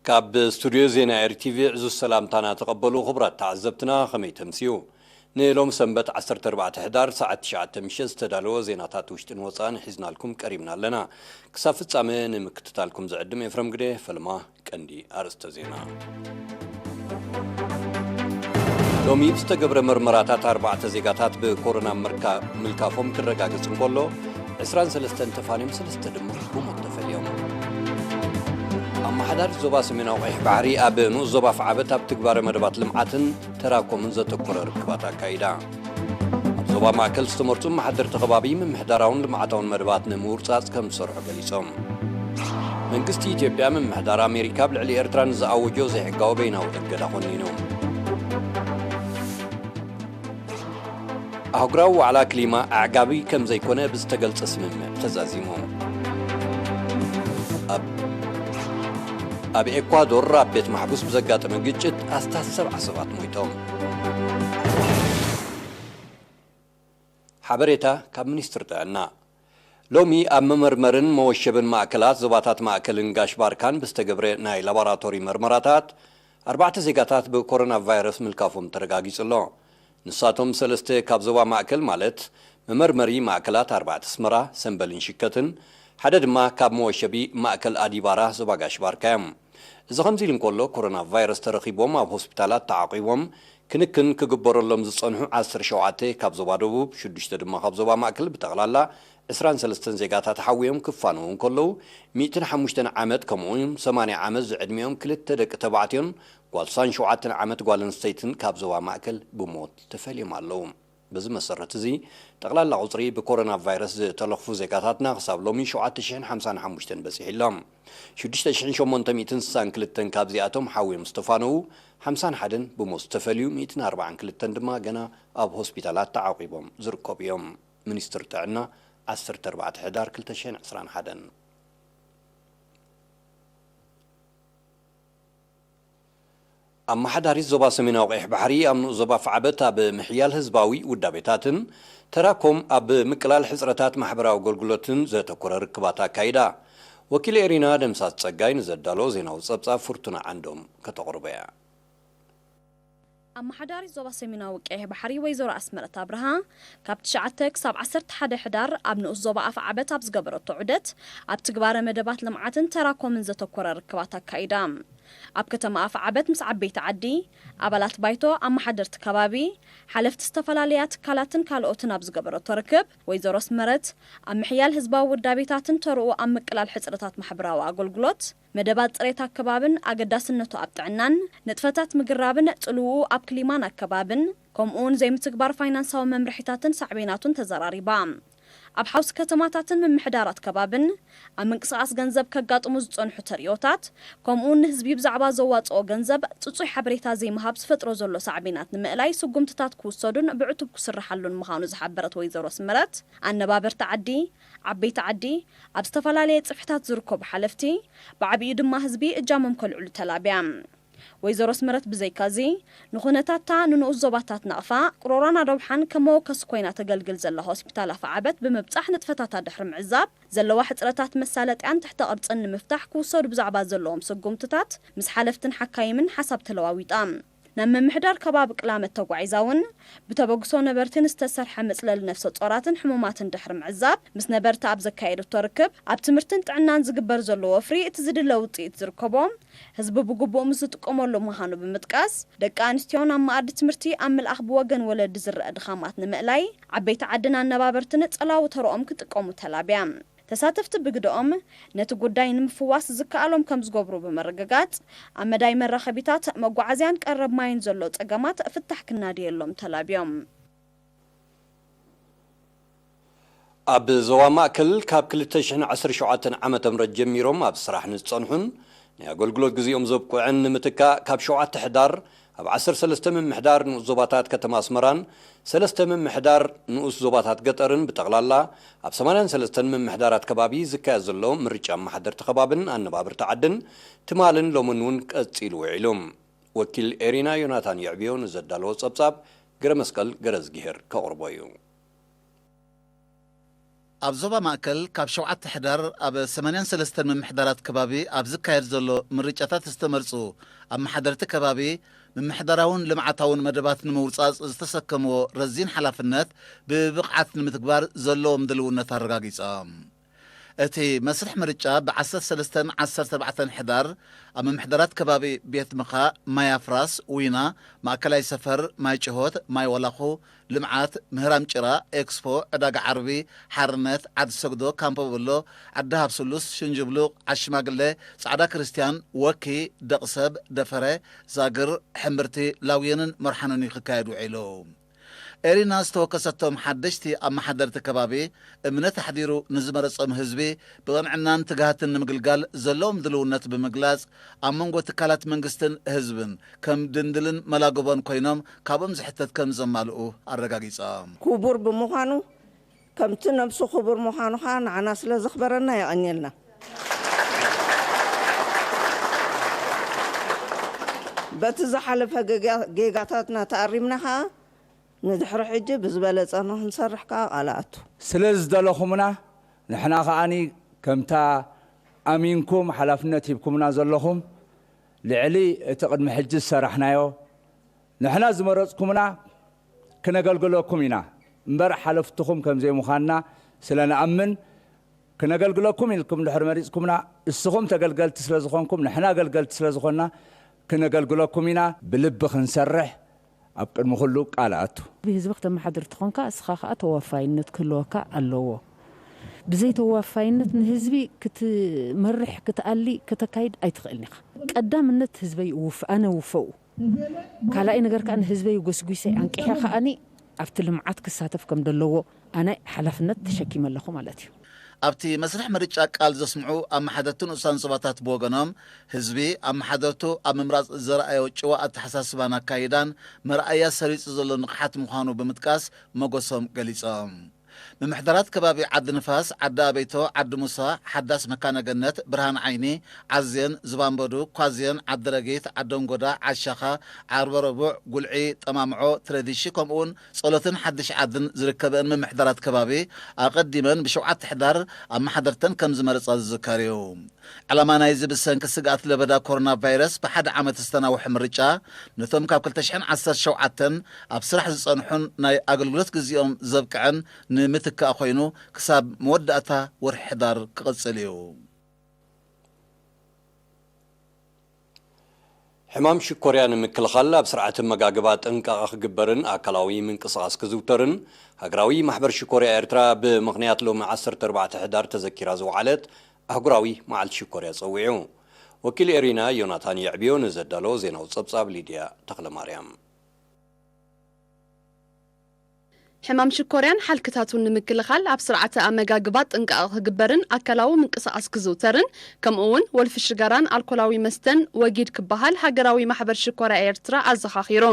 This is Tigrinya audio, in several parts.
ካብ ስቱድዮ ዜና ኤር ቲ ቪ ዕዙዝ ሰላምታና ተቐበሉ። ክቡራት ተዓዘብትና፣ ከመይ ተምስዩ? ንሎሚ ሰንበት ዓሰርተ ኣርባዕተ ሕዳር ሰዓት ትሽዓተ ምሸት ዝተዳለወ ዜናታት ውሽጥን ወጻእን ሒዝናልኩም ቀሪብና ኣለና። ክሳብ ፍጻመ ንምክትታልኩም ዝዕድም ኤፍረም ግደ። ፈልማ ቀንዲ ኣርእስተ ዜና። ሎሚ ብዝተገብረ መርመራታት ኣርባዕተ ዜጋታት ብኮሮና ምርካ-፣ ምልካፎም ክረጋገጽ እንከሎ፣ ዕስራን ሰለስተን ተፋንዮም ሰለስተ ድማ ብሞት ተፈልዮም። ኣመሓዳሪ ዞባ ሰሜናዊ ቀይሕ ባሕሪ ኣብ ንኡስ ዞባ ኣፍዓበት ኣብ ትግባረ መደባት ልምዓትን ተራኮምን ዘተኮረ ርክባት ኣካይዳ። ኣብ ዞባ ማእከል ዝተመርጹ ኣመሓደርቲ ከባቢ ምምሕዳራውን ልምዓታውን መደባት ንምውርጻጽ ከም ዝሰርሑ ገሊጾም። መንግስቲ ኢትዮጵያ ምምሕዳር ኣሜሪካ ኣብ ልዕሊ ኤርትራ ንዝኣወጆ ዘይሕጋዊ በይናዊ እገዳ ኮኒኑ። ኣህጉራዊ ዋዕላ ክሊማ ኣዕጋቢ ከም ዘይኮነ ብዝተገልጸ ስምምዕ ተዛዚሙ። ኣብ፣ ኣብ ኤኳዶር ኣብ ቤት ማሕቡስ ብዘጋጠመ ግጭት ኣስታት ሰብዓ ሰባት ሞይቶም። ሓበሬታ ካብ ሚኒስትሪ ጥዕና። ሎሚ ኣብ መመርመርን መወሸብን ማእከላት ዞባታት ማእከልን ጋሽ ባርካን ብዝተገብረ ናይ ላቦራቶሪ መርመራታት፣ ኣርባዕተ ዜጋታት ብኮሮና ቫይረስ ምልካፎም ተረጋጊጹ ኣሎ። ንሳቶም ሰለስተ ካብ ዞባ ማእከል፣ ማለት መመርመሪ ማእከላት ኣርባዕተ ኣስመራ፣ ሰምበልን ሽከትን፣ ሓደ ድማ ካብ መወሸቢ ማእከል ኣዲባራ ዞባ ጋሽ ባርካ እዮም። እዚ ከምዚ ኢሉ እንከሎ፣ ኮሮና ቫይረስ ተረኺቦም ኣብ ሆስፒታላት ተዓቂቦም ክንክን ክግበረሎም ዝጸንሑ ዓሰርተ ሸውዓተ ካብ ዞባ ደቡብ፣ ሽዱሽተ ድማ ካብ ዞባ ማእከል፣ ብጠቕላላ ዕስራን ሰለስተን ዜጋታት ሓውዮም ክፋነዉ እንከለዉ፣ ሚእትን ሓሙሽተን ዓመት፣ ከምኡ እውን ሰማንያ ዓመት ዝዕድሚኦም ክልተ ደቂ ተባዕትዮን ጓል ስሳን ሸውዓተን ዓመት ጓል ኣንስተይትን ካብ ዞባ ማእከል ብሞት ተፈልዮም ኣለዉ። በዚ መሰረት እዚ፣ ጠቕላላ ቁጽሪ ብኮሮና ቫይረስ ዝተለኽፉ ዜጋታትና ክሳብ ሎሚ ሸውዓተ ሽሕን ሓምሳን ሓሙሽተን በጺሑ ኣሎ። ሽዱሽተ ሽሕን ሸሞንተ ሚእትን ስሳን ክልተን ካብዚኣቶም ሓውዮም ዝተፋነዉ፣ ሓምሳን ሓደን ብሞት ዝተፈልዩ፣ ሚእትን ኣርባዓን ክልተን ድማ ገና ኣብ ሆስፒታላት ተዓቂቦም ዝርከቡ እዮም። ሚኒስትሪ ጥዕና፣ ዓሰርተ ኣርባዕተ ሕዳር ክልተ ሽሕን ዕስራን ሓደን። ኣመሓዳሪት ዞባ ሰሜናዊ ቀይሕ ባሕሪ ኣብ ንኡስ ዞባ ኣፍዓበት ኣብ ምሕያል ህዝባዊ ውዳቤታትን ተራኮም ኣብ ምቅላል ሕጽረታት ማሕበራዊ ኣገልግሎትን ዘተኮረ ርክባት ኣካይዳ። ወኪል ኤሪና ደምሳስ ጸጋይ ንዘዳሎ ዜናዊ ጸብጻብ ፍርቱና ዓንዶም ከተቕርቦ እያ። ኣመሓዳሪት ዞባ ሰሜናዊ ቀይሕ ባሕሪ ወይዘሮ ኣስመረት ኣብርሃ፣ ካብ ትሽዓተ ክሳብ ዓሰርተ ሓደ ሕዳር ኣብ ንኡስ ዞባ ኣፍዓበት ኣብ ዝገበረቶ ዑደት፣ ኣብ ትግባረ መደባት ልምዓትን ተራኮምን ዘተኮረ ርክባት ኣካይዳ። ኣብ ከተማ ኣፍዓበት ምስ ዓበይቲ ዓዲ፣ ኣባላት ባይቶ፣ ኣመሓደርቲ ከባቢ፣ ሓለፍቲ ዝተፈላለያ ትካላትን ካልኦትን ኣብ ዝገበረቶ ርክብ፣ ወይዘሮ ኣስመረት፣ ኣብ ምሕያል ህዝባዊ ውዳቤታትን ተርኡ ኣብ ምቅላል ሕጽረታት ማሕበራዊ ኣገልግሎት፣ መደባት ጽሬት ኣከባብን ኣገዳስነቱ ኣብ ጥዕናን፣ ንጥፈታት ምግራብን ጽልውኡ ኣብ ክሊማን ኣከባብን፣ ከምኡውን ዘይምትግባር ፋይናንሳዊ መምርሒታትን ሳዕቤናቱን ተዘራሪባ። ኣብ ሓውሲ ከተማታትን ምምሕዳራት ከባብን ኣብ ምንቅስቓስ ገንዘብ ከጋጥሙ ዝጸንሑ ተርእዮታት፣ ከምኡውን ንህዝቢ ብዛዕባ ዘዋጽኦ ገንዘብ ጽጹይ ሓበሬታ ዘይምሃብ ዝፈጥሮ ዘሎ ሳዕቤናት ንምእላይ ስጉምትታት ክውሰዱን ብዕቱብ ክስርሓሉን ምዃኑ ዝሓበረት ወይዘሮ ኣስመረት፣ ኣነባበርቲ ዓዲ፣ ዓበይቲ ዓዲ፣ ኣብ ዝተፈላለየ ጽፍሕታት ዝርከቡ ሓለፍቲ፣ ብዓቢኡ ድማ ህዝቢ እጃሞም ከልዕሉ ተላብያ። ወይዘሮ ኣስመረት ብዘይካዚ፣ ንኹነታታ ንንኡስ ዞባታት ናቕፋ፣ ቅሮራን ኣዶብሓን ከም መወከሲ ኮይና ተገልግል ዘላ ሆስፒታል ኣፍዓበት ብምብጻሕ ንጥፈታታ ድሕሪ ምዕዛብ፣ ዘለዋ ሕጽረታት መሳለጥያን ትሕተ ቅርጽን ንምፍታሕ ክውሰዱ ብዛዕባ ዘለዎም ስጉምትታት ምስ ሓለፍትን ሓካይምን ሓሳብ ተለዋዊጣ። ናብ ምምሕዳር ከባቢ ቅላመት ተጓዒዛ እውን ብተበግሶ ነበርቲ ንዝተሰርሐ መጽለሊ ነፍሰ ጾራትን ሕሙማትን ድሕሪ ምዕዛብ፣ ምስ ነበርቲ ኣብ ዘካየደቶ ርክብ፣ ኣብ ትምህርትን ጥዕናን ዝግበር ዘሎ ወፍሪ እቲ ዝድለ ውጽኢት ዝርከቦ፣ ህዝቢ ብግቡእ ምስ ዝጥቀመሉ ምዃኑ ብምጥቃስ፣ ደቂ ኣንስትዮ ናብ መኣዲ ትምህርቲ ኣብ ምልኣኽ ብወገን ወለዲ ዝረአ ድኻማት ንምእላይ፣ ዓበይቲ ዓድን ኣነባበርትን ጸላዊ ተርኦም ክጥቀሙ ተላብያ። ተሳተፍቲ ብግደኦም፣ ነቲ ጉዳይ ንምፍዋስ ዝከኣሎም ከም ዝገብሩ ብምርግጋጽ፣ ኣብ መዳይ መራኸቢታት፣ መጓዓዝያን ቀረብ ማይን ዘሎ ጸገማት ፍታሕ ክናድየሎም ተላብዮም። ኣብ ዞባ ማእከል ካብ ክልተ ሽሕን ዓሰርተ ሸውዓተን ዓመተ ምህረት ጀሚሮም ኣብ ስራሕ ንዝጸንሑን ናይ ኣገልግሎት ግዜኦም ዘብቅዕን ንምትካእ፣ ካብ ሸውዓተ ሕዳር ኣብ ዓሰርተ ሰለስተ ምምሕዳር ንኡስ ዞባታት ከተማ ኣስመራን ሰለስተ ምምሕዳር ንኡስ ዞባታት ገጠርን ብጠቕላላ ኣብ ሰማንያን ሰለስተን ምምሕዳራት ከባቢ ዝካየድ ዘሎ ምርጫ ኣመሓደርቲ ከባብን ኣነባብርቲ ዓድን ትማልን ሎምን እውን ቀጺሉ ውዒሉ። ወኪል ኤሪና ዮናታን የዕብዮ ንዘዳለዎ ጸብጻብ ገረመስቀል ገረዝግሄር ከቕርቦ እዩ። ኣብ ዞባ ማእከል ካብ ሸውዓተ ሕዳር ኣብ ሰማንያን ሰለስተን ምምሕዳራት ከባቢ ኣብ ዝካየድ ዘሎ ምርጫታት ዝተመርጹ ኣመሓደርቲ ከባቢ ምምሕዳራውን ልምዓታውን መደባት ንምውጻጽ ዝተሰከምዎ ረዚን ሓላፍነት ብብቕዓት ንምትግባር ዘለዎም ድልውነት ኣረጋጊጾም። እቲ መስርሕ ምርጫ ብ ዓሰርተ ሰለስተን ዓሰርተ ኣርባዕተን ሕዳር ኣብ ምምሕዳራት ከባቢ ቤት ምኻ፣ ማይ ኣፍራስ፣ ዊና፣ ማእከላይ ሰፈር፣ ማይ ጭሆት፣ ማይ ወላኹ፣ ልምዓት፣ ምህራም ጭራ፣ ኤክስፖ፣ ዕዳጋ ዓርቢ፣ ሓርነት፣ ዓዲ ሰግዶ፣ ካምፖ በሎ፣ ዓዲ ሃብስሉስ፣ ሽንጅብሉቕ፣ ዓሽማግለ፣ ጻዕዳ ክርስትያን፣ ወኪ፣ ደቕሰብ፣ ደፈረ፣ ዛግር፣ ሕምብርቲ፣ ላውየንን መርሓኖን እዩ ክካየድ ውዒሉ። ኤሪና ዝተወከሰቶም ሓደሽቲ ኣመሓደርቲ ከባቢ እምነት ኣሕዲሩ ንዝመረጾም ህዝቢ ብቕንዕናን ትግሃትን ንምግልጋል ዘለዎም ድልውነት ብምግላጽ ኣብ መንጎ ትካላት መንግስትን ህዝብን ከም ድንድልን መላግቦን ኮይኖም ካብኦም ዝሕተት ከም ዘማልኡ ኣረጋጊጾም። ክቡር ብምዃኑ ከምቲ ነብሱ ክቡር ምዃኑ ኸዓ ንዓና ስለ ዘኽበረና የቐንየልና። በቲ ዝሓለፈ ጌጋ- ጌጋታትና ተኣሪምና ኸዓ ንድሕሪ ሕጂ ብዝበለጸ ንኽንሰርሕ ከኣ ቃል ኣቱ። ስለ ዝደለኹምና ንሕና ከኣኒ ከምታ ኣሚንኩም ሓላፍነት ሂብኩምና ዘለኹም ልዕሊ እቲ ቅድሚ ሕጂ ዝሰራሕናዮ ንሕና ዝመረጽኩምና ክነገልግለኩም ኢና እምበር ሓለፍትኹም ከም ዘይምዃንና ስለ ንኣምን ክነገልግለኩም ኢልኩም ድሕሪ መሪጽኩምና እስኹም ተገልገልቲ ስለ ዝኾንኩም ንሕና ኣገልገልቲ ስለ ዝኾንና ክነገልግለኩም ኢና ብልቢ ክንሰርሕ ኣብ ቅድሚ ኩሉ ቃል ኣቱ። ህዝቢ ክተመሓድር ተኾንካ እስኻ ከኣ ተዋፋይነት ክህልወካ ኣለዎ። ብዘይ ተዋፋይነት ንህዝቢ ክትመርሕ፣ ክትኣሊ፣ ከተካይድ ኣይትኽእልን ኢኻ። ቀዳምነት ህዝበይ እውፍ-፣ ኣነ እውፈኡ። ካልኣይ ነገር ከኣ ንህዝበይ ጎስጒሰ ኣንቂሐ ከኣኒ ኣብቲ ልምዓት ክሳተፍ ከም ደለዎ ኣነ ሓላፍነት ተሸኪመ ኣለኹ ማለት እዩ። ኣብቲ መስርሕ ምርጫ ቃል ዘስምዑ ኣመሓደርቲ ንኡሳን ዞባታት ብወገኖም፣ ህዝቢ ኣመሓደርቱ ኣብ ምምራጽ ዘርኣዮ ጭዋ ኣተሓሳስባን ኣካይዳን መርኣያ ሰሪጹ ዘሎ ንቕሓት ምዃኑ ብምጥቃስ መጎሶም ገሊጾም። ምምሕዳራት ከባቢ ዓዲ ንፋስ፣ ዓዲ ኣበይቶ፣ ዓዲ ሙሳ፣ ሓዳስ መካነ ገነት፣ ብርሃን ዓይኒ፣ ዓዜን፣ ዝባንበዱ፣ ኳዜን፣ ዓዲ ረጊት፣ ዓዲ ኣንጎዳ፣ ዓሻኻ፣ ዓርበ ረቡዕ፣ ጉልዒ፣ ጠማምዖ፣ ትረዲሺ ከምኡውን ጸሎትን ሓድሽ ዓድን ዝርከበእን ምምሕዳራት ከባቢ ኣቐዲመን ብሸውዓተ ሕዳር ኣመሓደርተን ከም ዝመረጻ ዝዝከር እዩ። ዕላማ ናይዚ ብሰንኪ ስግኣት ለበዳ ኮሮና ቫይረስ ብሓደ ዓመት ዝተናውሐ ምርጫ ነቶም ካብ ክልተ ሽሕን ዓሰርተ ሸውዓተን ኣብ ስራሕ ዝጸንሑን ናይ ኣገልግሎት ግዜኦም ዘብቅዐን ንምትካእ ኮይኑ ክሳብ መወዳእታ ወርሒ ሕዳር ክቕጽል እዩ። ሕማም ሽኮርያ ንምክልኻል ኣብ ስርዓት ኣመጋግባ ጥንቃቐ ክግበርን ኣካላዊ ምንቅስቓስ ክዝውተርን ሃገራዊ ማሕበር ሽኮርያ ኤርትራ ብምኽንያት ሎሚ ዓሰርተ ኣርባዕተ ሕዳር ተዘኪራ ዝወዓለት ኣህጉራዊ መዓልቲ ሽኮርያ ጸዊዑ። ወኪል ኤሪና ዮናታን የዕብዮ ንዘዳለዎ ዜናዊ ጸብጻብ ሊድያ ተኽለማርያም። ሕማም ሽኮርያን ሓልክታቱን ንምክልኻል ኣብ ስርዓተ ኣመጋግባ ጥንቃቐ ክግበርን ኣካላዊ ምንቅስቓስ ክዝውተርን ከምኡ እውን ወልፊ ሽጋራን ኣልኮላዊ መስተን ወጊድ ክበሃል ሃገራዊ ማሕበር ሽኮርያ ኤርትራ ኣዘኻኺሩ።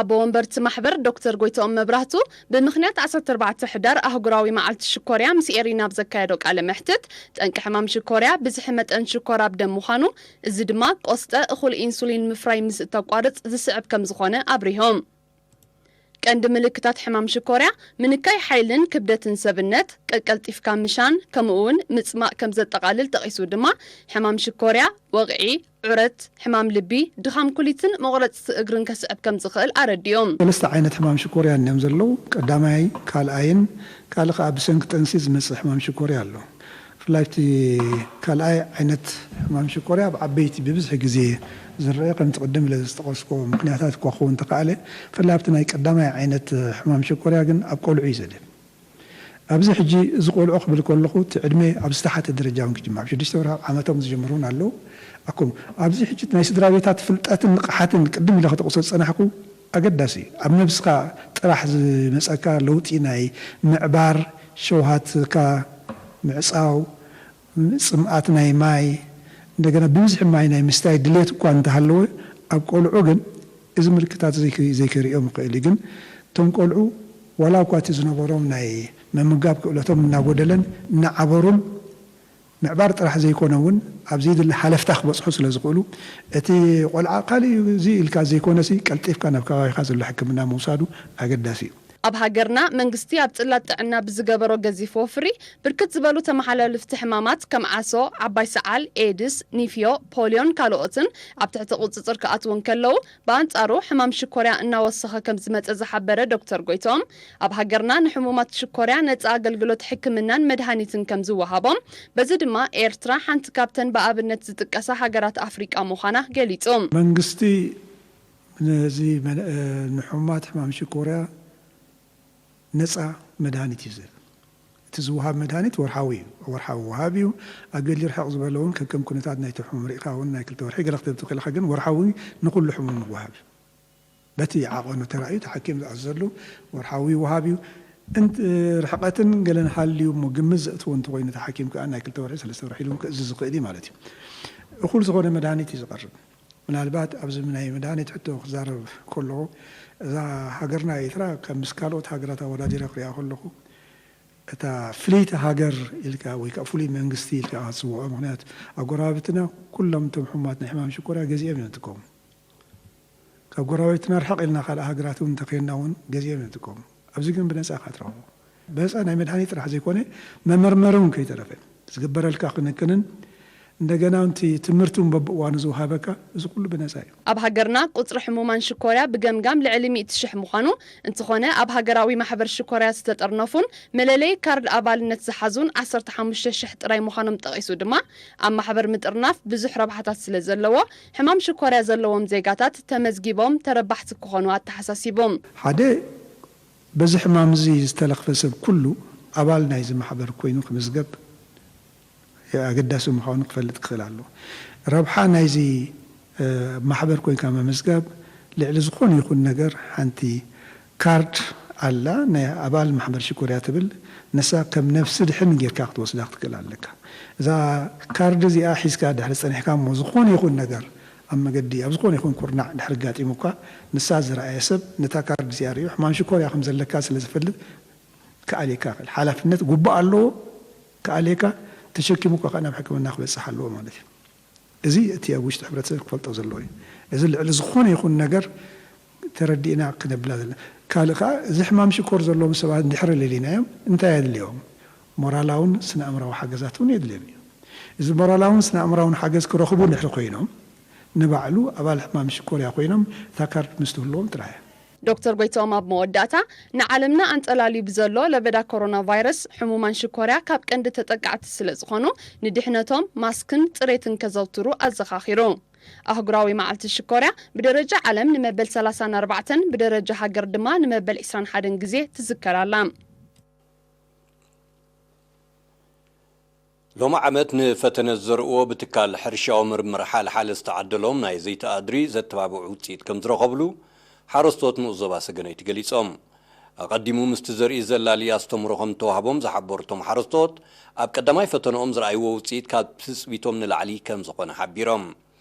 ኣቦ ወንበርቲ ማሕበር ዶክተር ጎይትኦም መብራህቱ ብምኽንያት ዓሰርተ ኣርባዕተ ሕዳር ኣህጉራዊ መዓልቲ ሽኮርያ ምስ ኤሪና ኣብ ዘካየዶ ቃለ መሕትት ጠንቂ ሕማም ሽኮርያ ብዝሒ መጠን ሽኮር ኣብ ደም ምዃኑ እዚ ድማ ቆስጠ እኹል ኢንሱሊን ምፍራይ ምስ እተቋርጽ ዝስዕብ ከም ዝኾነ ኣብሪሆም። ቀንዲ ምልክታት ሕማም ሽኮርያ ምንካይ ሓይልን ክብደትን ሰብነት፣ ቀቀልጢፍካ ምሻን ከምኡ እውን ምጽማእ ከም ዘጠቓልል ጠቒሱ ድማ ሕማም ሽኮርያ፣ ወቕዒ፣ ዑረት፣ ሕማም ልቢ፣ ድኻም ኩሊትን መቑረጽቲ እግርን ከስዕብ ከም ዝኽእል ኣረዲኦም። ሰለስተ ዓይነት ሕማም ሽኮርያ እዮም ዘለዉ። ቀዳማይ፣ ካልኣይን ካልእ ከኣ ብሰንኪ ጥንሲ ዝመጽእ ሕማም ሽኮርያ ኣሎ። ብፍላይ እቲ ካልኣይ ዓይነት ሕማም ሽኮርያ ኣብ ዓበይቲ ብብዝሒ ግዜ ዝረአ ከምቲ ቅድም ኢለ ዝጠቐስኩዎ ምኽንያታት እኳ ክኸውን እንተኸኣለ፣ ብፍላይ ኣብቲ ናይ ቀዳማይ ዓይነት ሕማም ሽኮርያ ግን ኣብ ቆልዑ እዩ ዘድህብ። ኣብዚ ሕጂ እዚ ቆልዑ ክብል ከለኹ እቲ ዕድመ ኣብ ዝተሓተ ደረጃ እውን ክጅምር፣ ኣብ ሽዱሽተ ወርሒ ኣብ ዓመቶም ዝጅምሩ እውን ኣለዉ። ኣኩም ኣብዚ ሕጂ ናይ ስድራ ቤታት ፍልጠትን ንቕሓትን ቅድም ኢለ ክጠቕሶ ዝጸናሕኩ ኣገዳሲ እዩ። ኣብ ነብስኻ ጥራሕ ዝመጸካ ለውጢ ናይ ምዕባር፣ ሸውሃትካ ምዕጻው፣ ጽምኣት ናይ ማይ፣ እንደገና ብብዝሒ ማይ ናይ ምስታይ ድሌት እኳ እንተሃለወ፣ ኣብ ቆልዑ ግን እዚ ምልክታት ዘይክ-፣ ዘይከርእዮም ይኽእል እዩ። ግን እቶም ቆልዑ ዋላ እኳ እቲ ዝነበሮም ናይ ምምጋብ ክእለቶም እናጎደለን እናዓበሩን ምዕባር ጥራሕ ዘይኮነ እውን ኣብ ዘይድለ ሃለፍታ ክበጽሑ ስለ ዝኽእሉ፣ እቲ ቆልዓ ካልእ እዩ እዚ ኢልካ ዘይኮነሲ፣ ቀልጢፍካ ናብ ከባቢኻ ዘሎ ሕክምና ምውሳዱ ኣገዳሲ እዩ። ኣብ ሃገርና መንግስቲ ኣብ ጽላት ጥዕና ብዝገበሮ ገዚፍ ወፍሪ፣ ብርክት ዝበሉ ተመሓላለፍቲ ሕማማት ከም ዓሶ፣ ዓባይ ሰዓል፣ ኤድስ፣ ኒፍዮ፣ ፖልዮን ካልኦትን ኣብ ትሕቲ ቁጽጽር ክኣትዉ እንከለዉ፣ ብኣንጻሩ ሕማም ሽኮርያ እናወሰኸ ከም ዝመጸ ዝሓበረ ዶክተር ጎይቶም፣ ኣብ ሃገርና ንሕሙማት ሽኮርያ ነጻ ኣገልግሎት ሕክምናን መድሃኒትን ከም ዝወሃቦም፣ በዚ ድማ ኤርትራ ሓንቲ ካብተን ብኣብነት ዝጥቀሳ ሃገራት ኣፍሪቃ ምዃና ገሊጹ። መንግስቲ ነዚ መን-፣ እ፣ ንሕሙማት ሕማም ሽኮርያ ነጻ መድሃኒት እዩ ዝህብ። እቲ ዝወሃብ መድሃኒት ወርሓዊ እዩ። ወርሓዊ ወሃብ እዩ። ኣገሊ ርሕቕ ዝበለ እውን ከከም ኩነታት ናይቲ ሕሙም ርኢኻ እውን ናይ ክልተ ወርሒ ገለ ክትህብ ትኽእል ኢኻ፣ ግን ወርሓዊ ንኹሉ ሕሙም ይወሃብ እዩ። በቲ ዓቐኑ ተራእዩ እቲ ሓኪም ዝኣዘዘሉ ወርሓዊ ይወሃብ እዩ። እንት-፣ ርሕቐትን ገለን ሃልዩ እሞ ግምት ዘእትዎ እንተኾይኑ እቲ ሓኪም ከኣ ናይ ክልተ ወርሒ ሰለስተ ወርሒ ኢሉ እውን ክእዝዝ ዝኽእል እዩ ማለት እዩ። እኹል ዝኾነ መድሃኒት እዩ ዝቐርብ። ምናልባት ኣብዚ ናይ መድሃኒት ሕቶ ክዛረብ ከለኹ፣ እዛ ሃገርና ኤርትራ ከም ምስ ካልኦት ሃገራት ኣወዳዲረ ክሪኣ ከለኹ፣ እታ ፍልይቲ ሃገር ኢልካ ወይ ከኣ ፍሉይ መንግስቲ ኢልካ ክትጽውዖ፣ ምኽንያት ኣብ ጎረባብትና ኩሎም እቶም ሕሙማት ናይ ሕማም ሽኮርያ ገዚኦም እዮም ዝጥቀሙ። ካብ ጎረባብትና ርሕቕ ኢልና ካልእ ሃገራት እውን እንተኸይድና እውን ገዚኦም እዮም ዝጥቀሙ። ኣብዚ ግን ብነጻ ኢኻ ትረኽቦ። ብነጻ ናይ መድሃኒት ጥራሕ ዘይኮነ፣ መመርመሪ እውን ከይተረፈ ዝግበረልካ ክንክንን እንደገና እቲ ትምህርቲ እውን በብእዋኑ ዝወሃበካ፣ እዚ ኩሉ ብነጻ እዩ። ኣብ ሃገርና ቁጽሪ ሕሙማን ሽኮርያ ብገምጋም ልዕሊ ሚእቲ ሽሕ ምዃኑ፣ እንተኾነ ኣብ ሃገራዊ ማሕበር ሽኮርያ ዝተጠርነፉን መለለዪ ካርድ ኣባልነት ዝሓዙን ዓሰርተ ሓሙሽተ ሽሕ ጥራይ ምዃኖም ጠቒሱ ድማ፣ ኣብ ማሕበር ምጥርናፍ ብዙሕ ረብሓታት ስለ ዘለዎ፣ ሕማም ሽኮርያ ዘለዎም ዜጋታት ተመዝጊቦም ተረባሕቲ ክኾኑ ኣተሓሳሲቡ። ሓደ፣ በዚ ሕማም እዚ ዝተለኽፈ ሰብ ኩሉ ኣባል ናይዚ ማሕበር ኮይኑ ክምዝገብ ኣገዳሲ ምዃኑ ክፈልጥ ክኽእል ኣለዎ። ረብሓ ናይዚ፣ እ፣ ማሕበር ኮይንካ ምምዝጋብ፣ ልዕሊ ዝኾነ ይኹን ነገር ሓንቲ ካርድ ኣላ፣ ናይ ኣባል ማሕበር ሽኮርያ ትብል፣ ንሳ ከም ነፍሲ ድሕን ጌርካ ክትወስዳ ክትክእል ኣለካ። እዛ ካርድ እዚኣ ሒዝካ ድሕሪ ጸኒሕካ እሞ ዝኾነ ይኹን ነገር ኣብ መገዲ፣ ኣብ ዝኾነ ይኹን ኩርናዕ ድሕሪ ኣጋጢሙካ፣ ንሳ ዝረኣየ ሰብ ነታ ካርድ እዚኣ ርእዩ ሕማም ሽኮርያ ከም ዘለካ ስለ ዝፈልጥ ክኣልየካ ይኽእል። ሓላፍነት ግቡእ ኣለዎ፣ ክኣልየካ፣ ተሸኪሙካ ከኣ ናብ ሕክምና ክበጽሕ ኣለዎ ማለት እዩ። እዚ እቲ ኣብ ውሽጢ ሕብረተሰብ ክፈልጦ ዘለዎ እዩ። እዚ ልዕሊ ዝኾነ ይኹን ነገር ተረዲእና ክነብላ ዘለና። ካልእ ከኣ እዚ ሕማም ሽኮር ዘለዎም ሰባት እንድሕሪ ለሊናዮም እንታይ የድልዮም? ሞራላውን ስነ ኣእምራዊ ሓገዛት እውን የድልዮም እዩ። እዚ ሞራላውን ስነ ኣእምራውን ሓገዝ ክረኽቡ እንድሕሪ ኮይኖም ንባዕሉ ኣባል ሕማም ሽኮርያ ኮይኖም እታ ካርድ ምስ ትህልዎም ጥራሕ እያ። ዶክተር ጎይትኦም ኣብ መወዳእታ፣ ንዓለምና ኣንጸላልዩ ብዘሎ ለበዳ ኮሮና ቫይረስ፣ ሕሙማን ሽኮርያ ካብ ቀንዲ ተጠቃዕቲ ስለ ዝኾኑ፣ ንድሕነቶም ማስክን ጽሬትን ከዘውትሩ ኣዘኻኺሩ። ኣህጉራዊ መዓልቲ ሽኮርያ ብደረጃ ዓለም ንመበል ሰላሳን ኣርባዕተን፣ ብደረጃ ሃገር ድማ ንመበል ዕስራን ሓደን ግዜ ትዝከር ኣላ። ሎሚ ዓመት ንፈተነ ዝዘርእዎ ብትካል ሕርሻዊ ምርምር ሓልሓለ ዝተዓደሎም ናይ ዘይቲ ኣድሪ ዘተባብዑ ውፅኢት ከም ዝረኸብሉ ሓረስቶት ንኡስ ዞባ ሰገነይቲ ገሊፆም። ኣቐዲሙ ምስቲ ዘርኢ ዘላሊ ኣስተምህሮ ከም ዝተዋህቦም ዝሓበሩ እቶም ሓረስቶት፣ ኣብ ቀዳማይ ፈተነኦም ዝረኣይዎ ውፅኢት ካብ ትፅቢቶም ንላዕሊ ከም ዝኾነ ሓቢሮም።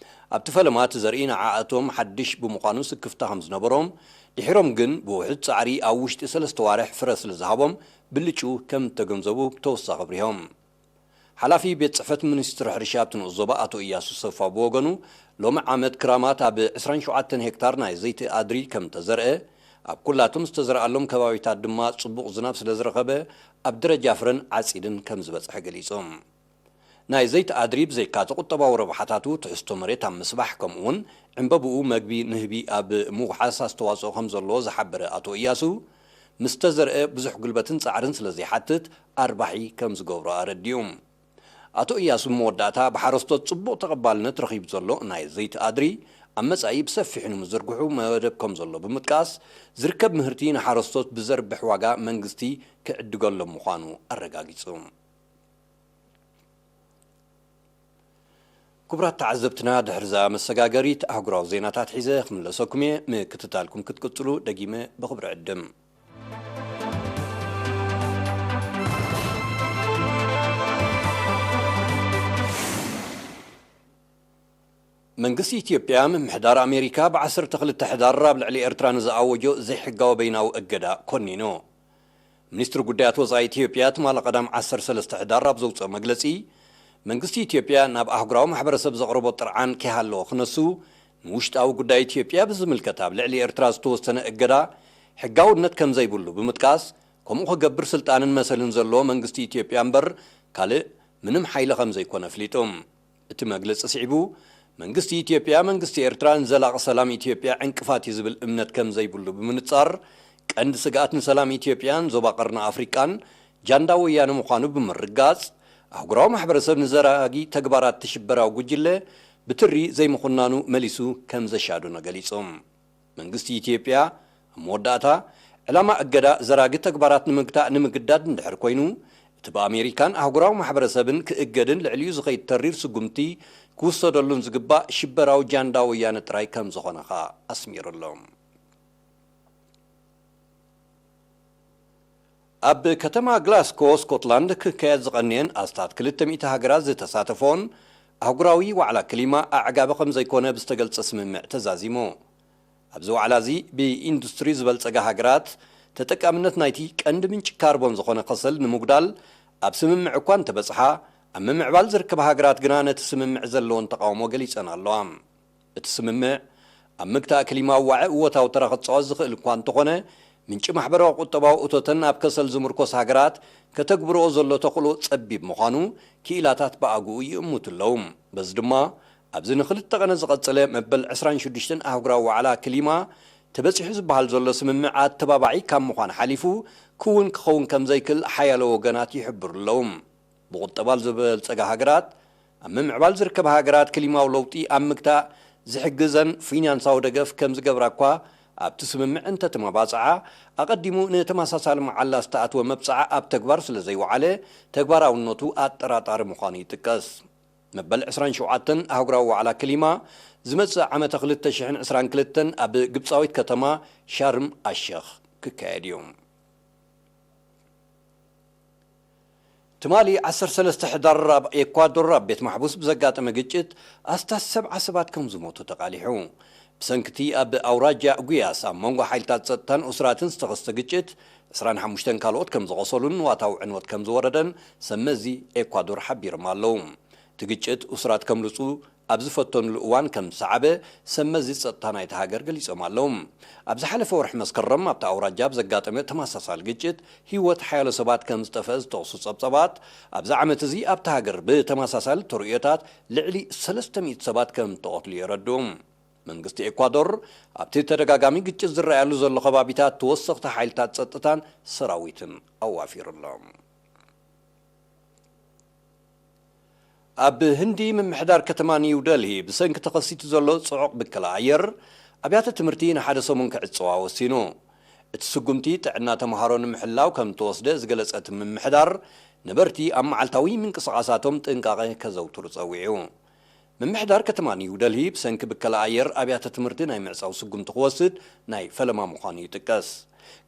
ኣብቲ ፈለማ እቲ ዘርኢ ንዓኣቶም ሓድሽ ብምዃኑ ስክፍታ ከም ዝነበሮም፣ ድሒሮም ግን ብውሑድ ጻዕሪ ኣብ ውሽጢ ሰለስተ ዋርሕ ፍረ ስለ ዝሃቦም ብልጭኡ ከም እተገንዘቡ ብተወሳኺ ኣብሪሆም። ሓላፊ ቤት ጽሕፈት ሚኒስትሪ ሕርሻ ኣብቲ ንኡስ ዞባ ኣቶ እያሱ ሰፋ ብወገኑ፣ ሎሚ ዓመት ክራማት ኣብ ዕስራን ሸውዓተን ሄክታር ናይ ዘይቲ ኣድሪ ከም እተዘርአ፣ ኣብ ኩላቶም ዝተዘርኣሎም ከባቢታት ድማ ጽቡቕ ዝናብ ስለ ዝረኸበ ኣብ ደረጃ ፍረን ዓጺድን ከም ዝበጽሐ ገሊጹ። ናይ ዘይቲ ኣድሪ ብዘይካ እቲ ቁጠባዊ ረብሓታቱ፣ ትሕዝቶ መሬት ኣብ ምስባሕ፣ ከምኡ'ውን ዕምበብኡ መግቢ ንህቢ ኣብ ምውሓስ ኣስተዋጽኦ ከም ዘለዎ ዝሓበረ ኣቶ እያሱ፣ ምስ ተዘርአ ብዙሕ ጉልበትን ጻዕርን ስለ ዘይሓትት፣ ኣርባሒ ከም ዝገብሮ ኣረዲኡ። ኣቶ እያሱ ብመወዳእታ፣ ብሓረስቶት ጽቡቕ ተቐባልነት ረኺቡ ዘሎ ናይ ዘይቲ ኣድሪ፣ ኣብ መጻኢ ብሰፊሑ ንምዝርግሑ መደብ ከም ዘሎ ብምጥቃስ፣ ዝርከብ ምህርቲ ንሓረስቶት ብዘርብሕ ዋጋ መንግስቲ ክዕድገሎም ምዃኑ ኣረጋጊጹ። ክቡራት ተዓዘብትና፣ ድሕሪ እዛ መሰጋገሪት ኣህጉራዊ ዜናታት ሒዘ ክምለሰኩም እየ። ምክትታልኩም ክትቅጽሉ ደጊመ ብኽብሪ ዕድም። መንግስቲ ኢትዮጵያ፣ ምምሕዳር ኣሜሪካ ብዓሰርተ ክልተ ሕዳር ኣብ ልዕሊ ኤርትራ ንዝኣወጆ ዘይሕጋዊ በይናዊ እገዳ ኮኒኑ። ሚኒስትሪ ጉዳያት ወጻኢ ኢትዮጵያ ትማሊ ቀዳም ዓሰርተ ሰለስተ ሕዳር ኣብ ዘውጽኦ መግለጺ፣ መንግስቲ ኢትዮጵያ ናብ ኣህጉራዊ ማሕበረሰብ ዘቕረቦ ጥርዓን ከይሃለወ ክነሱ፣ ንውሽጣዊ ጉዳይ ኢትዮጵያ ብዝምልከት ኣብ ልዕሊ ኤርትራ ዝተወሰነ እገዳ ሕጋውነት ከም ዘይብሉ ብምጥቃስ፣ ከምኡ ክገብር ስልጣንን መሰልን ዘለዎ መንግስቲ ኢትዮጵያ እምበር ካልእ ምንም ሓይሊ ከም ዘይኮነ ኣፍሊጡ። እቲ መግለጺ ስዒቡ፣ መንግስቲ ኢትዮጵያ፣ መንግስቲ ኤርትራ ንዘላቒ ሰላም ኢትዮጵያ ዕንቅፋት እዩ ዝብል እምነት ከም ዘይብሉ ብምንጻር፣ ቀንዲ ስግኣት ንሰላም ኢትዮጵያን ዞባ ቀርኒ ኣፍሪቃን ጃንዳ ወያነ ምዃኑ ብምርጋጽ፣ ኣህጉራዊ ማሕበረሰብ ንዘራጊ ተግባራት እቲ ሽበራዊ ጉጅለ ብትሪ ዘይምኹናኑ መሊሱ ከም ዘሻደኖ ገሊጹ። መንግስቲ ኢትዮጵያ ኣብ መወዳእታ፣ ዕላማ እገዳ ዘራጊ ተግባራት ንምግታእ ንምግዳድ እንድሕር ኮይኑ፣ እቲ ብኣሜሪካን ኣህጉራዊ ማሕበረሰብን ክእገድን ልዕሊኡ ዝኸይድ ተሪር ስጉምቲ ክውሰደሉን ዝግባእ ሽበራዊ ጃንዳ ወያነ ጥራይ ከም ዝኾነ ኸኣ ኣስሚሩሎም። ኣብ ከተማ ግላስኮ ስኮትላንድ ክካየድ ዝቐንየን ኣስታት ክልተ ሚእቲ ሃገራት ዝተሳተፎን ኣህጉራዊ ዋዕላ ክሊማ ኣዕጋቢ ከም ዘይኮነ ብዝተገልጸ ስምምዕ ተዛዚሙ። ኣብዚ ዋዕላ እዚ ብኢንዱስትሪ ዝበልጸጋ ሃገራት ተጠቃምነት ናይቲ ቀንዲ ምንጪ ካርቦን ዝኾነ ከሰል ንምጉዳል ኣብ ስምምዕ እኳ እንተበጽሓ፣ ኣብ ምምዕባል ዝርከባ ሃገራት ግና ነቲ ስምምዕ ዘለወን ተቓውሞ ገሊጸን ኣለዋ። እቲ ስምምዕ ኣብ ምግታእ ክሊማዊ ዋዒ እወታዊ ተራ ክጻወት ዝኽእል እኳ እንተኾነ፣ ምንጪ ማሕበራዊ ቁጠባዊ እቶተን ኣብ ከሰል ዝምርኮስ ሃገራት ከተግብርኦ ዘሎ ተኽእሎ ጸቢብ ምዃኑ ክኢላታት ብኣግኡ ይእምቱ ኣለዉ። በዚ ድማ ኣብዚ ንኽልተ ቀነ ዝቐጸለ መበል ዕስራን ሽዱሽተን ኣህጉራዊ ዋዕላ ክሊማ ተበጺሑ ዝበሃል ዘሎ ስምምዕ ኣተባባዒ ካብ ምዃን ሓሊፉ ክውን ክኸውን ከም ዘይክእል ሓያሎ ወገናት ይሕብሩ ኣለዉ። ብቁጠባ ዝበልጸጋ ሃገራት ኣብ ምምዕባል ዝርከባ ሃገራት ክሊማዊ ለውጢ ኣብ ምግታእ ዝሕግዘን ፊናንሳዊ ደገፍ ከም ዝገብራ እኳ ኣብቲ ስምምዕ እንተተመባጽዓ፣ ኣቐዲሙ ንተመሳሳሊ መዓላ ዝተኣትወ መብጽዓ ኣብ ተግባር ስለ ዘይወዓለ ተግባራውነቱ ኣጠራጣሪ ምዃኑ ይጥቀስ። መበል ዕስራን ሸውዓተን ኣህጉራዊ ዋዕላ ክሊማ ዝመጽእ ዓመተ ክልተ ሽሕን ዕስራን ክልተን ኣብ ግብጻዊት ከተማ ሻርም ኣሸኽ ክካየድ እዩ። ትማሊ ዓሰርተ ሰለስተ ሕዳር ኣብ ኤኳዶር ኣብ ቤት ማሕቡስ ብዘጋጠመ ግጭት ኣስታት ሰብዓ ሰባት ከም ዝሞቱ ተቓሊሑ። ብሰንክቲ ኣብ ኣውራጃ ጉያስ ኣብ መንጎ ሓይልታት ጸጥታን ኡስራትን ዝተኸስተ ግጭት፣ ዕስራን ሓሙሽተን ካልኦት ከም ዝቖሰሉን ንዋታዊ ዕንወት ከም ዝወረደን ሰብ መዚ ኤኳዶር ሓቢሮም ኣለዉ። እቲ ግጭት ኡስራት ከምልጹ ኣብ ዝፈተኑሉ እዋን ከም ዝሰዓበ ሰብ መዚ ጸጥታ ናይታ ሃገር ገሊጾም ኣለዉ። ኣብ ዝሓለፈ ወርሒ መስከረም ኣብታ ኣውራጃ ኣብ ዘጋጠመ ተመሳሳሊ ግጭት ህይወት ሓያሎ ሰባት ከም ዝጠፍአ ዝጠቕሱ ጸብጸባት፣ ኣብዚ ዓመት እዚ ኣብታ ሃገር ብተመሳሳሊ ተርእዮታት ልዕሊ ሰለስተ ሚእቲ ሰባት ከም እተቐትሉ የረድኡ። መንግስቲ ኤኳዶር ኣብቲ ተደጋጋሚ ግጭት ዝረኣየሉ ዘሎ ከባቢታት ተወሰኽቲ ሓይልታት ጸጥታን ሰራዊትን ኣዋፊሩ ኣሎ። ኣብ ህንዲ ምምሕዳር ከተማ ኒው ደልሂ ብሰንኪ ተኸሲቱ ዘሎ ጽዑቕ ብከላ ኣየር ኣብያተ ትምህርቲ ንሓደ ሰሙን ክዕጸዋ ወሲኑ። እቲ ስጉምቲ ጥዕና ተምሃሮ ንምሕላው ከም እተወስደ ዝገለጸ እቲ ምምሕዳር፣ ነበርቲ ኣብ መዓልታዊ ምንቅስቓሳቶም ጥንቃቐ ከዘውትሩ ጸዊዑ። ምምሕዳር ከተማ ኒው ደልሂ ብሰንኪ ብከላ ኣየር ኣብያተ ትምህርቲ ናይ ምዕጻው ስጉምቲ ክወስድ ናይ ፈለማ ምዃኑ ይጥቀስ።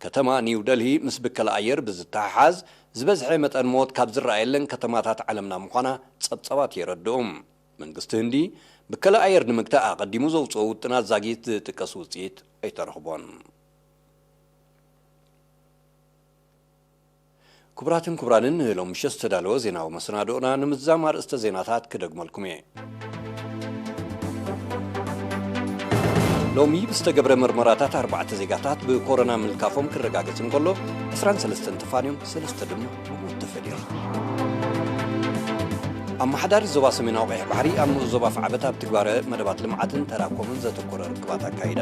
ከተማ ኒው ደልሂ ምስ ብከላ ኣየር ብዝተሓሓዝ ዝበዝሐ መጠን ሞት ካብ ዝረኣየለን ከተማታት ዓለምና ምዃና ጸብጻባት የረድኡ። መንግስቲ ህንዲ ብከላ ኣየር ንምግታእ ኣቐዲሙ ዘውጽኦ ውጥናት ዛጊት ዝጥቀስ ውጽኢት ኣይተረኽቦን። ክቡራትን ክቡራንን፣ ንሎም ምሸት ዝተዳለወ ዜናዊ መሰናድኦና ንምዝዛም ኣርእስተ ዜናታት ክደግመልኩም እየ። ሎሚ ብዝተገብረ መርመራታት ኣርባዕተ ዜጋታት ብኮሮና ምልካፎም ክረጋገጽ እንከሎ፣ ዕስራን ሰለስተን ተፋንዮም፣ ሰለስተ ድማ ብሞት ተፈሊዮም። ኣመሓዳሪ ዞባ ሰሜናዊ ቀይሕ ባሕሪ ኣብ ንኡስ ዞባ ፋዕበት ኣብ ትግባረ መደባት ልምዓትን ተራኮምን ዘተኮረ ርክባት ኣካይዳ።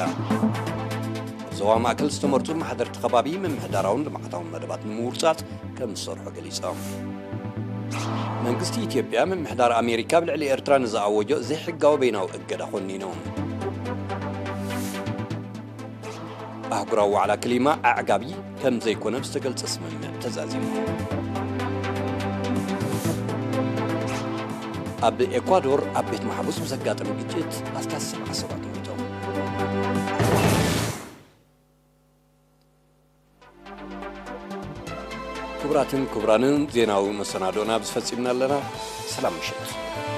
ኣብ ዞባ ማእከል ዝተመርጹ መሓደርቲ ከባቢ ምምሕዳራውን ልምዓታውን መደባት ንምውርጻጽ ከም ዝሰርሑ ገሊጾም። መንግስቲ ኢትዮጵያ ምምሕዳር ኣሜሪካ ኣብ ልዕሊ ኤርትራ ንዝኣወጆ ዘይሕጋዊ በይናዊ እገዳ ኮኒኑ። ኣህጉራዊ ዋዕላ ክሊማ ኣዕጋቢ ከም ዘይኮነ ብዝተገልጸ ስምምዕ ተዛዚሙ። ኣብ ኤኳዶር ኣብ ቤት ማሕቡስ ብዘጋጠመ ግጭት ኣስታት ሰብዓ ሰባት ሞይቶም። ክቡራትን ክቡራንን፣ ዜናዊ መሰናዶና ኣብዚ ፈጺምና ኣለና። ሰላም ምሸት።